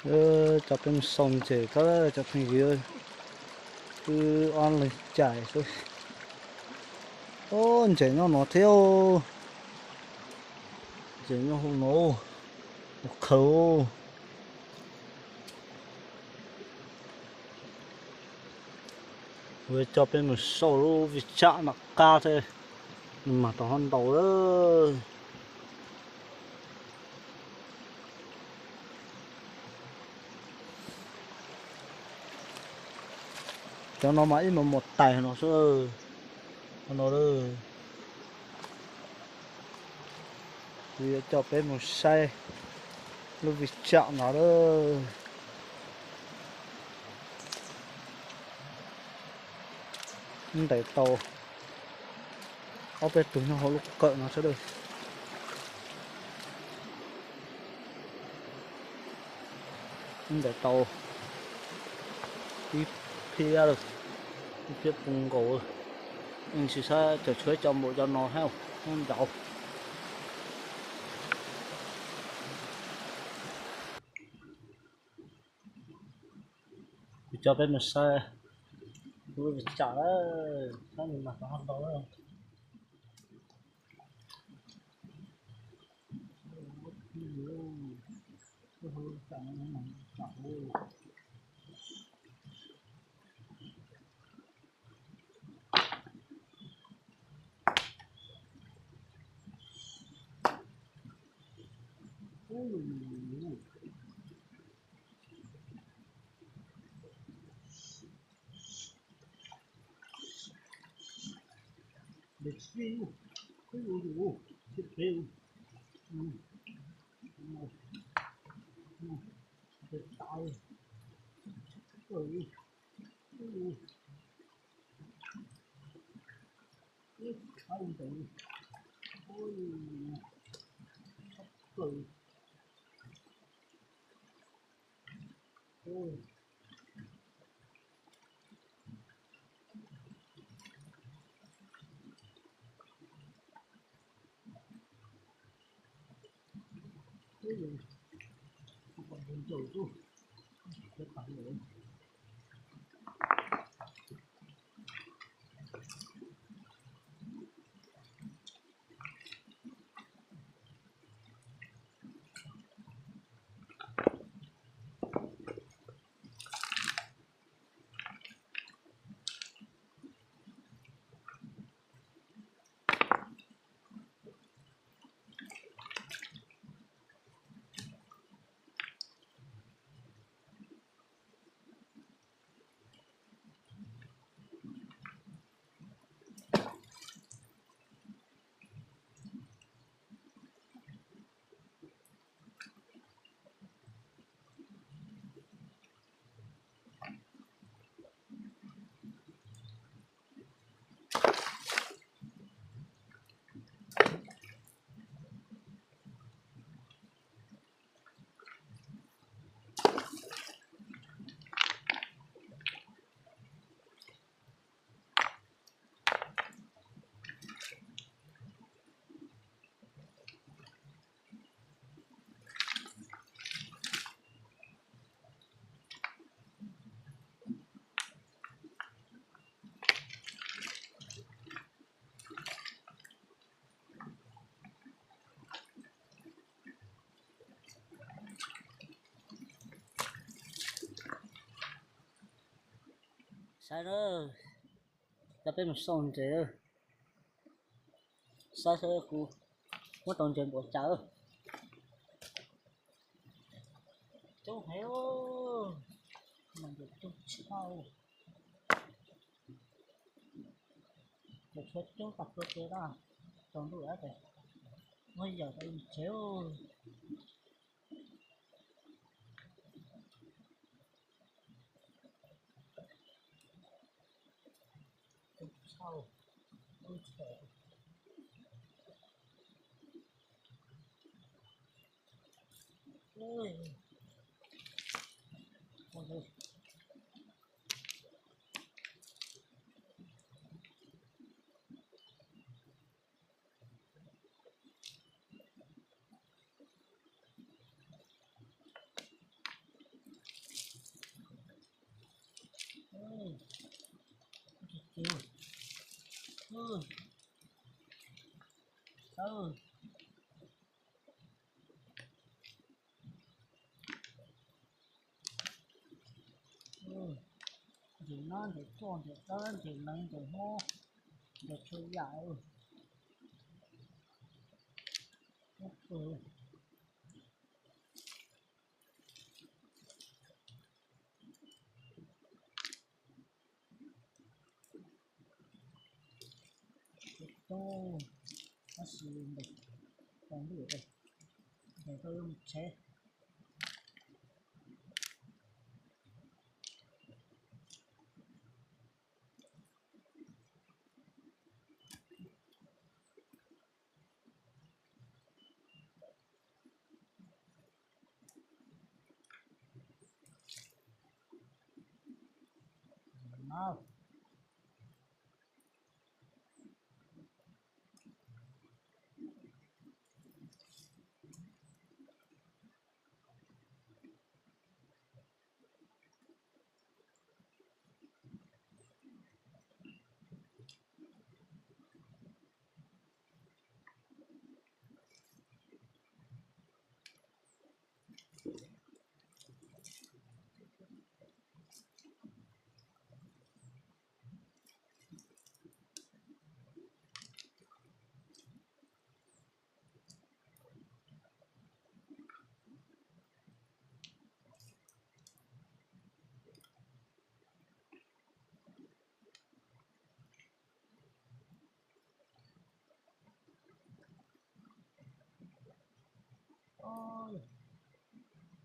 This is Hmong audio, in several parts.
Coj peb mus xauj ntses tau cov phooj ywg, wb ob leeg cais xwb. Ub, ntses nyob no thiab, ntses nyob hauv no, mus khaws. Kuv coj peb mus xauj lub vij tsam no qab thiab, nws mag tau hov ntau lawm. Cov no mas ib muag muag tais no xwb no. Kuv yuav coj peb mus saib lub vij tsam no lawm. Ntes tau ob peb tug nyob hauv lub kawm no sawv daws. Ntes tau ib phiab, ib phiab poob nkaus. Yeej tsis xav cov tshuav cov npaum cov no thiab, nyob nraud. Kuv coj peb mus saib lub vij tsam, saib nws mag tau hov ntau. Saib na, coj peb mus xauj ntses, saib saib kuv muab tau ntses npaum cas. Coob heev, coob tshaj. Cov tshuav coob tag plhuav kev na, tsaus ntuj ces muab yawm tau ntses. Tawb, ntses nab, ntses tsov, ntses tawb, ntses leev, ntses hmoob, ntses txhua yam. Tub, tab sis ntes, ntes tau yuav mus tsev.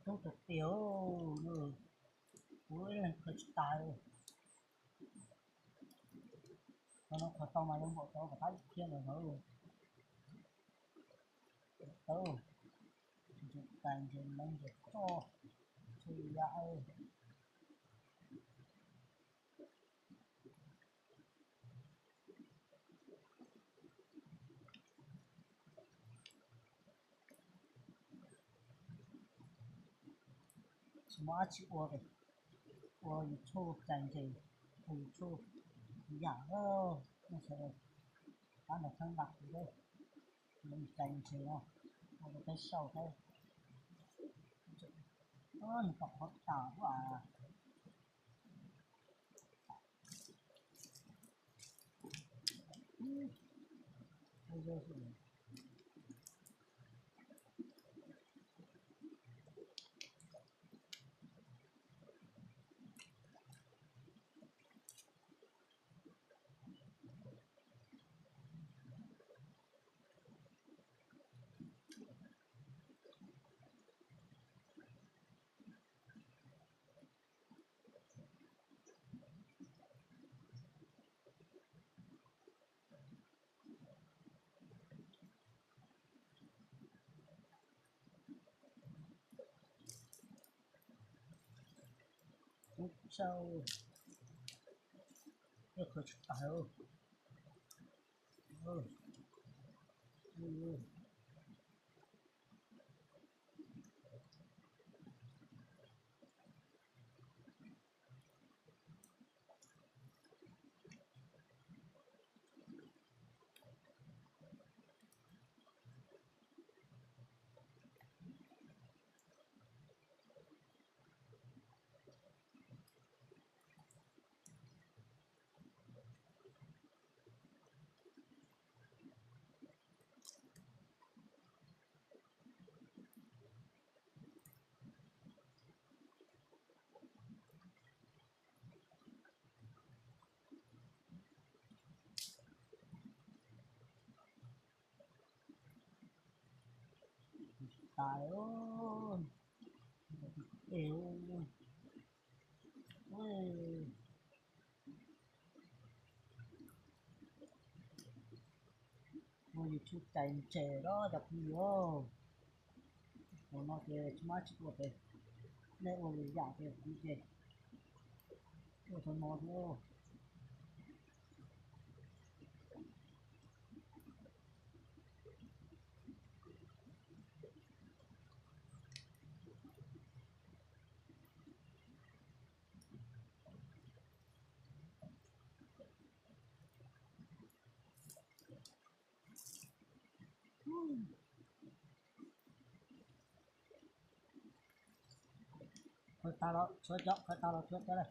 Tub tus tiag, kuv ib leeg khaws tsis tas li. Qhov no qhov tau mas yuav npaum tau kom tab ib thiab ntawd. Tawb, ntses tais, ntses leev, ntses tsov, txhua yam. Tsis muaj dab tsi ua, ua YouTube cais ntses, ua YouTube yam, nej sawv daws pab nrog txhawb nqa kuv thiab, cais ntses no, ua rau peb sau thiab. Nws tom qhov tas ua. Tub sau, ib qho tsis tas. Tais, ua YouTube cais ntses los cov phooj ywg. Thaum no ces tsis muaj dab tsi ua ces nej ua lwm yam ces kuv ces ua tau no thiab. Khawb tag los tshuab cov, khawb tag los tshuab cov lawm.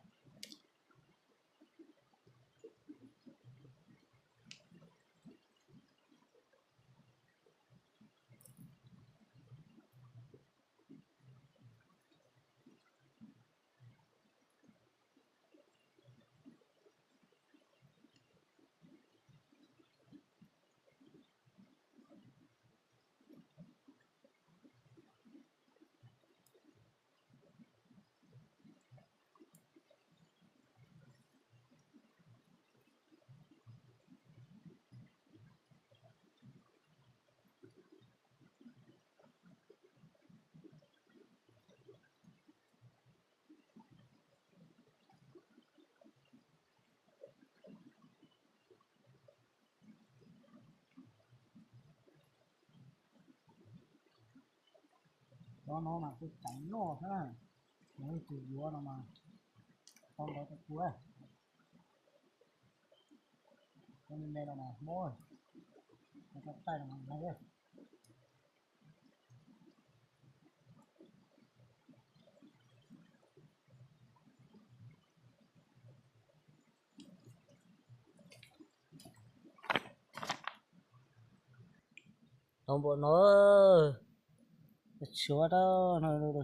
Cov no mas kuj ceev loj thiab na. Yog leej twg yuav no mas tau ntawd rau kuv. Cov me me no mas mob, cov taij no mas nqaij. Tau npaum no, tshuav rau no.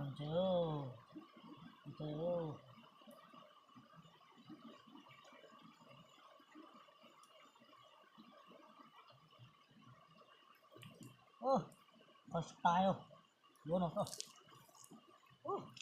Ntse, ntse. Qhov style, yuav no xwb.